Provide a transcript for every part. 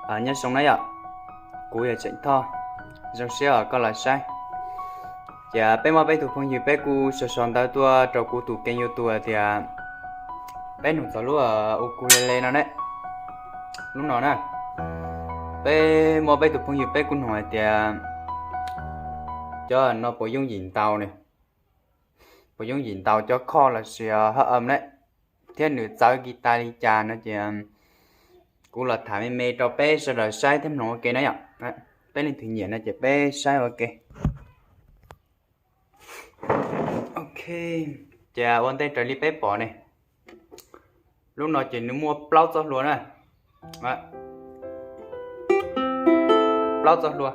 Nyob zoo na yom, kuv yog Tseem Thoj, zoo siab uas koj los saib. Ces peb muaj peb tus phooj ywg peb kuj sau sau ntawv tuaj rau kuv tus kênh YouTube tias peb nug txog lub ukulele no ne, lub no na. Peb muaj peb tus phooj ywg peb kuj nug hais tias cov no puas yooj yim ntaus ne, puas yooj yim ntaus cov khoj los sis hab am ne, thiab nws txawv guitar li cas no ces kuv los tham me me rau peb sawv daws saib thiab mloog ua ke na yom. Peb leej twg nyiam no ces peb saib ua ke. Ok, ces ua ntej raws li peb pom ne, lub no ces nws muaj plaub txoj hlua na, plaub txoj hlua.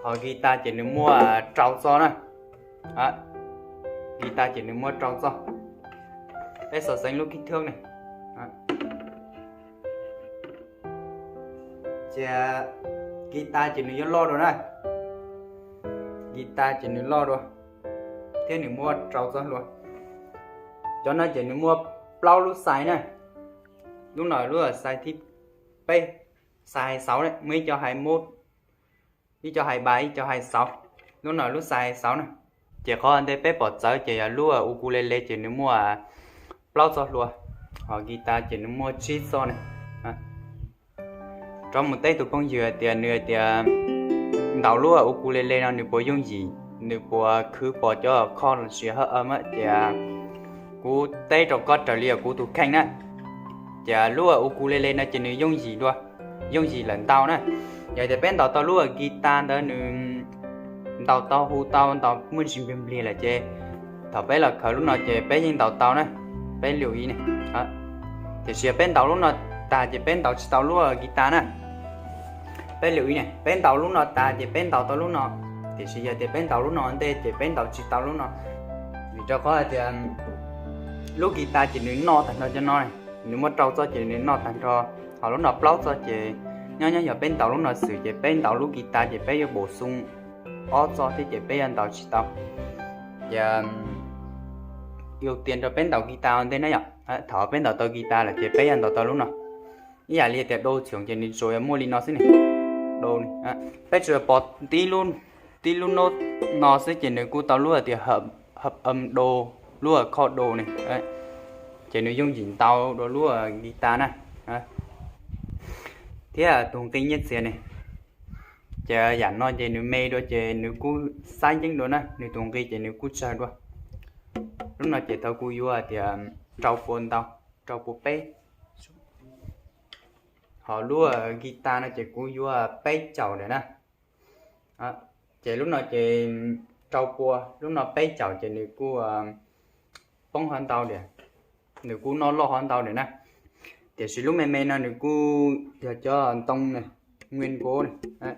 Ho guitar ces nws muaj rau txoj na, guitar ces nws muaj rau txoj. Peb xav xeev lub kib thwb ne, ces guitar ces nws yuav loj dua na, guitar ces nws loj dua thiab nws muaj rau txoj hlua. Cov no ces nws muaj plaub lub xais na, lub no lub xais thib peb, xais hais xauv ne, muaj ib co hais mub, ib co hais npas, ib co hais xauv. Lub no lub xais hais xauv na. Ces qhov ntej peb pom txawv ces yog lub ukulele ces nws muaj plaub txoj hlua, ho guitar ces nws muaj tsib txoj ne. Rov mus teb tus phooj ywg hais tias nws hais tias ntaus lub ukulele no nws puas yooj yim, nws puas khwv pom cov khoj los sis hab am, ces kuv teb rau koj raws li kuv tus kheej na. Ces lub ukulele no ces nws yooj yim dua, yooj yim lawm ntau na. Yog tias peb ntaus tau lub guitar ntawd nws ntaus tau hu tau ntaus muaj ntsis nplig nplig lawm ces thaum peb los khaws lub no ces peb yeej ntaus tau na, peb lwm ib ne. Tiam sis yog peb ntaus lub no tag ces peb ntaus tsis tau lub guitar na. Peb lwm ib ne, peb ntaus lub no tag ces peb ntaus tau lub no, tiam sis yog tias peb ntaus lub no ntej ces peb ntaus tsis tau lub no. Vim rau qhov hais tias lub guitar ces nws noj tag nrho cov no, nws muaj rau txoj ces nws noj tag nrho, ho lub no plaub txoj ces nyob nyob yog peb ntaus lub no xwb ces peb ntaus lub guitar ces peb yuav npau xoo ob txoj thiab ces peb yuav ntaus tsis tau. Ces yu tias rau peb ntaus guitar ua ntej na yom. Thaum peb ntaus tau guitar lawm ces peb yuav ntaus tau lub no. Ib yam li tias do txhooj ces nws tsuas yuav muaj li no xwb ne, do. Peb tsuas pom tib lub nub no xwb ces nws kuj tau lub tias hab am do, lub khoj do ne, ces nws yooj yim ntaus dua lub guitar na. Thiab tus nqi nyiaj txiag ne, ces yam no ces nws me dua ces nws kuj xab yeeb dua na, nws tus nqi ces nws kuj tsawg dua. Lub no ces thaum kuv yuav tias rau pua ntau, rau pua peb, ho lub guitar no ces kuv yuav peb caum lawm na. Ces lub no ces rau pua, lub no peb caum ces nws kuj poob hov ntau lawm, nws kuj noj loj hov ntau lawm na. Tiam sis lub me me no nws kuj yog cov ntoo ne, nkuaj nkuaj ne,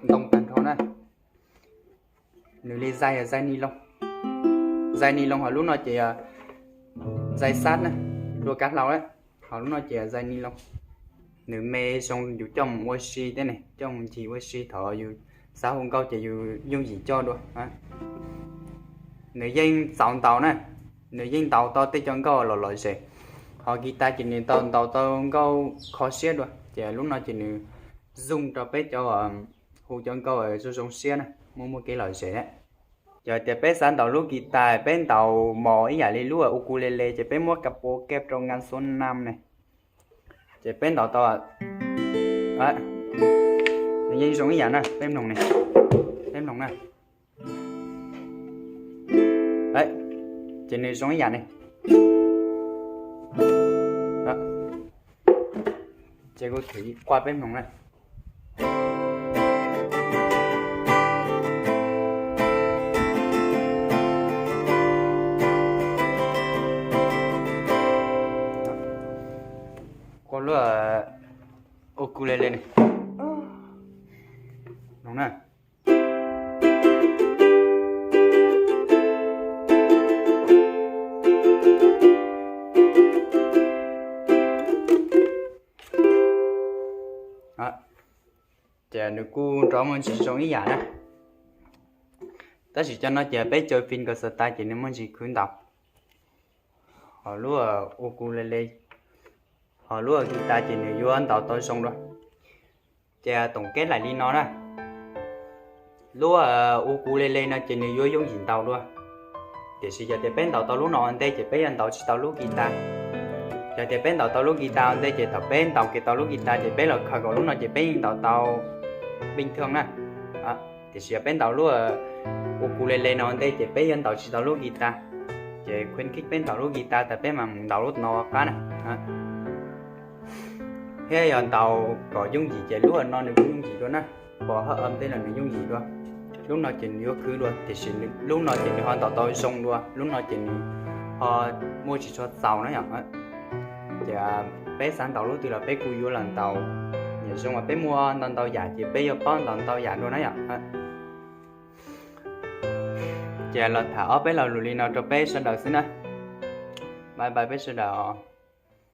ntoo tag nrho na. Nws li zais yog zais ni loo, zais ni loo, ho lub no ces zais xab na, hlua kav hlau na, ho lub no ces zais ni loo. Nws me zoo yus coj mus ua si thiab ne, coj mus ncig ua si thaum yus xav hu nkauj ces yus yooj yim coj dua. Nws yeej txaus ntaus na, nws yeej ntaus tau tej cov nkauj lom lom zem. Ho guitar ces nws tau ntaus tau nkauj kho siab dua, ces lub no ces nws zoo rau peb cov hu cov nkauj zoo zoo siab na, muaj muaj kev lom zem. Yog tias peb xav ntaus lub guitar peb ntaus mos ib yam li lub ukulele ces peb muab ka pua keb rau nqa xuab nam ne, ces peb ntaus tau. Nws yeej zoo ib yam na, peb mloog ne, peb mloog na. Ces nws zoo ib yam ne. Ces kuv thim qua peb mloog na. Qua lub ukulele ne, mloog na. Ces nws kuj nrov muaj ntsis zoo ib yam na, tab sis cov no ces peb caw fin kom xav tas ces nws muaj ntsis khwv ntau. Ho lub ukulele, ho lub guitar ces nws yuav ntaus tau zoo dua. Ces tổng kết lại li no na, lub ukulele no ces nws yuav yooj yim ntaus dua. Tiam sis yog tias peb ntaus tau lub no ua ntej ces peb yuav ntaus tsis tau lub guitar. Yog tias peb ntaus tau lub guitar ua ntej ces thaum peb ntaus kiag tau lub guitar ces peb los khaws nkaus lub no ces peb yeej ntaus tau bình thường na. Tiam sis yog peb ntaus lub ukulele no ua ntej ces peb yuav ntaus tsis tau lub guitar. Ces khuyến khích peb ntaus lub guitar tas peb mam mus ntaus lub no qab na. Thiab yog ntaus kom yooj yim ces lub no nws kuj yooj yim dua na. Pos hab am tej los nws yooj yim dua. Lub no ces nws yuav khwv dua tiam sis lub no ces nws ho ntaus tau zoo dua, lub no ces nws ho muaj tsis tshua txaus na yom. Ces peb xav ntaus lub twg los peb kuj yuav los ntaus. Nyob zoo mas peb muaj ntau ntau yam ces peb yuav paub ntaus ntau yam dua na yom. Ces los tham ob peb lo lus li no rau peb sawv daws xwb na. Bye bye peb sawv daws.